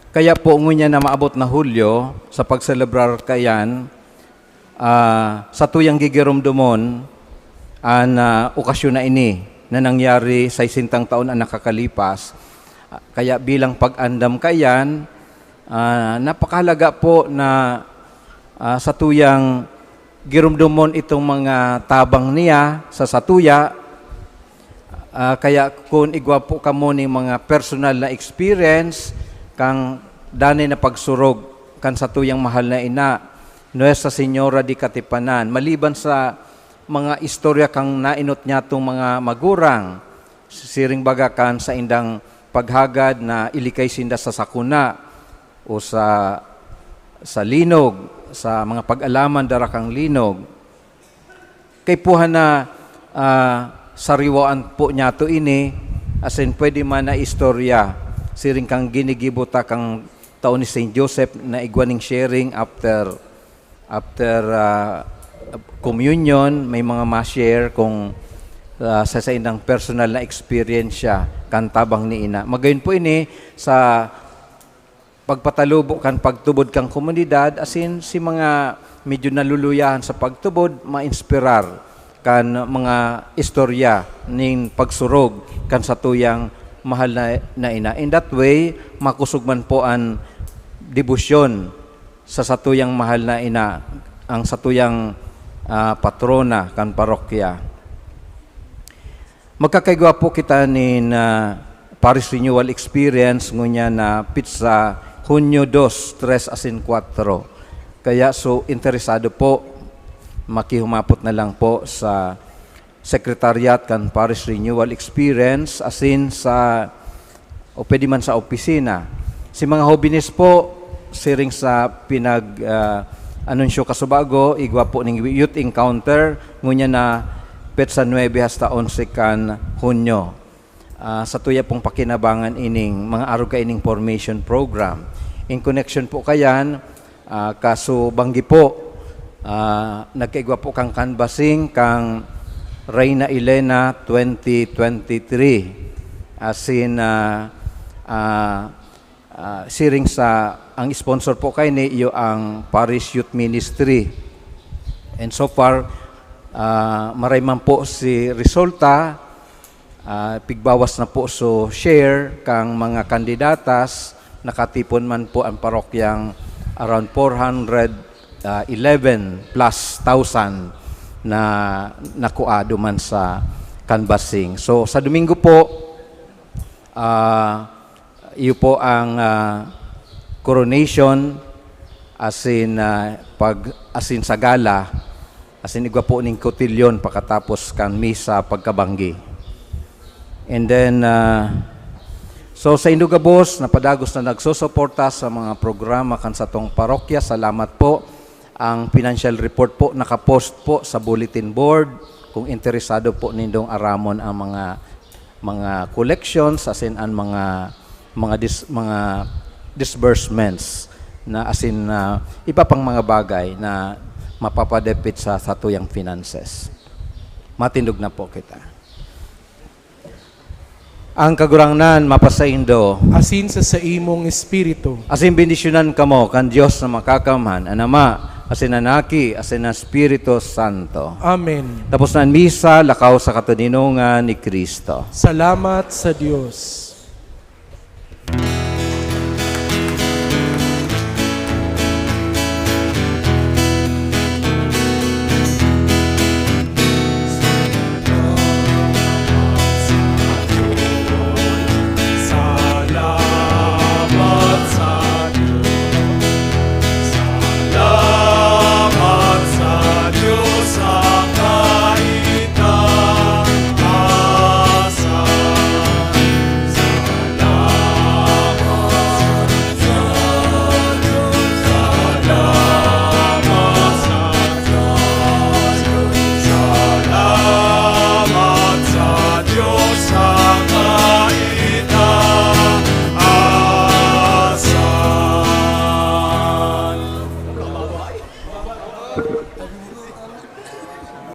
Kaya po, ngunyan na maabot na Hulyo, sa pagselebrar kaiyan, ah, satuyang gigiromdomon an, ah, okasyon na ini na nangyari saysentang taon an nakakalipas. Kaya bilang pag-andam kaiyan, ah, napakahalaga po na, ah, satuyang giromdomon itong mga tabang niya sa satuya. Ah, kaya kun igwa po kamo ning mga personal na experience kan danay na pagsurog kan satuyang mahal na ina, Nuestra Señora de Katipanan, maliban sa mga istorya kan naenot nyatong mga magurang, siring baga kan saindang paghagad na ilikay sinda sa sakuna o sa, sa linog, sa mga pag-alaman dara kan linog. Kaipuhan na, ah, sariwaan po nyato ini, asin pwede man na istorya, siring kan ginigibo ta kan tao ni Saint Joseph na igwa ning sharing after, after, ah, communion, may mga ma-share kung, ah, sa saindang personal na eksperyensya kan tabang ni ina. Magayon po ini sa pagpatalubo kan pagtubod kan komunidad, asin si mga medyo naluluyahan sa pagtubod, mainspirar kan mga istorya nin pagsurog kan satuyang mahal na, na ina. In that way, makosog man po an debosyon sa satuyang mahal na ina, ang satuyang, ah, patrona kan parokya. Magkakaigwa po kita nin, ah, Parish Renewal Experience ngunyan na petsa Hunyo dos, tres asin kwatro. Kaya so interesado po, makihumapot na lang po sa Secretariat kan Parish Renewal Experience asin sa o pwede man sa opisina. Si mga hobenes po, siring sa pinag, ah, anunsyo kasubago, igwa po ning youth encounter, ngunyan na petsa nuebe hasta onse kan Hunyo. Ah, satuya pong pakinabangan ining mga arog kaining formation program. In connection po kayan, Ah, kaso banggi po, ah, nagkaigwa po kan canvassing kan Reina Elena twenty twenty-three. Asin, ah, ah, ah, siring sa, ang sponsor po kaini iyo ang Parish Youth Ministry. And so far, ah, maray man po si resulta, Ah, pigbawas na po so share kan mga kandidatas, nakatipon man po ang parokyang around four hundred eleven plus thousand na nakuha duman sa canvassing. So, sa Domingo po, ah, iyo po ang, ah, coronation asin, ah, pag, asin sa gala, asin igwa po ning kotilyon pakatapos kan misa pagkabanggi. And then, ah, so saindo gabos na padagos na nagsusuporta sa mga programa kan satong parokya, salamat po. Ang financial report po nakapost po sa bulletin board. Kung interesado po nindong aramon ang mga, mga collections, asin ang mga, mga dis-, mga disbursements na asin na iba pang mga bagay na mapapadepit sa satuyang finances. Matindog na po kita. Ang Kagurangnan mapasaindo. Asin sa saimong espiritu. Asin bendisyonan kamo kan Dios na Makakamhan, an Ama, asin an Aki, asin an Espiritu Santo. Amen. Tapos na an misa, lakaw sa katoninongan ni Cristo. Salamat sa Dios.